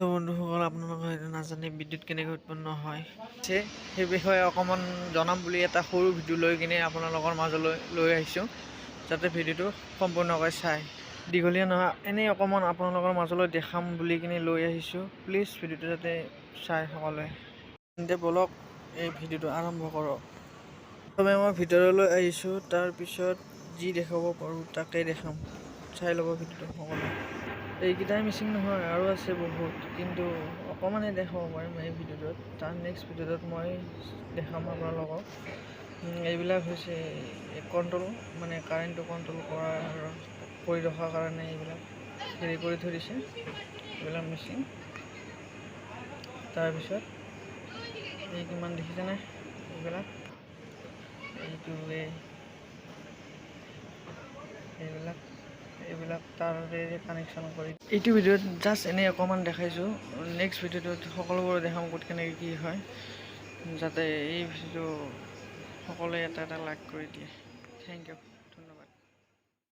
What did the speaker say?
তো বন্ধুসকল, আপোনালোকে হয়তো নাজানে বিদ্যুৎ কেনেকৈ উৎপন্ন হয়, সেই বিষয়ে অকণমান জনাম বুলি এটা সৰু ভিডিঅ' লৈ কিনে আপোনালোকৰ মাজলৈ লৈ আহিছোঁ, যাতে ভিডিঅ'টো সম্পূৰ্ণকৈ চায়। দীঘলীয়া নহয়, এনেই অকণমান আপোনালোকৰ মাজলৈ দেখাম বুলি কিনে লৈ আহিছোঁ। প্লিজ ভিডিঅ'টো যাতে চায় সকলোৱে। তেন্তে ব'লক, এই ভিডিঅ'টো আৰম্ভ কৰোঁ। প্ৰথমে মই ভিতৰলৈ আহিছোঁ, তাৰপিছত যি দেখাব পাৰোঁ তাকেই দেখাম। চাই ল'ব ভিডিঅ'টো সকলোৱে। এইকেইটাই মিচিং নহয়, আৰু আছে বহুত, কিন্তু অকণমানেই দেখাব পাৰিম এই ভিডিঅ'টোত। তাৰ নেক্সট ভিডিঅ'টোত মই দেখাম আপোনালোকক। এইবিলাক হৈছে কণ্ট্ৰল, মানে কাৰেণ্টটো কণ্ট্ৰল কৰাৰ কৰি ৰখাৰ কাৰণে এইবিলাক হেৰি কৰি থৈ দিছে, এইবিলাক মেচিন। তাৰপিছত এই কিমান দেখিছেনে এইবিলাক, এইটো এই এইবিলাক এইবিলাক তাৰেৰে কানেকশ্যন কৰি। এইটো ভিডিঅ'ত জাষ্ট এনেই অকণমান দেখাইছোঁ। নেক্সট ভিডিঅ'টোত সকলোবোৰ দেখাম, ক'ত কেনেকৈ কি হয়, যাতে এই ভিডিঅ'টো সকলোৱে এটা এটা লাইক কৰি দিয়ে। Thank U.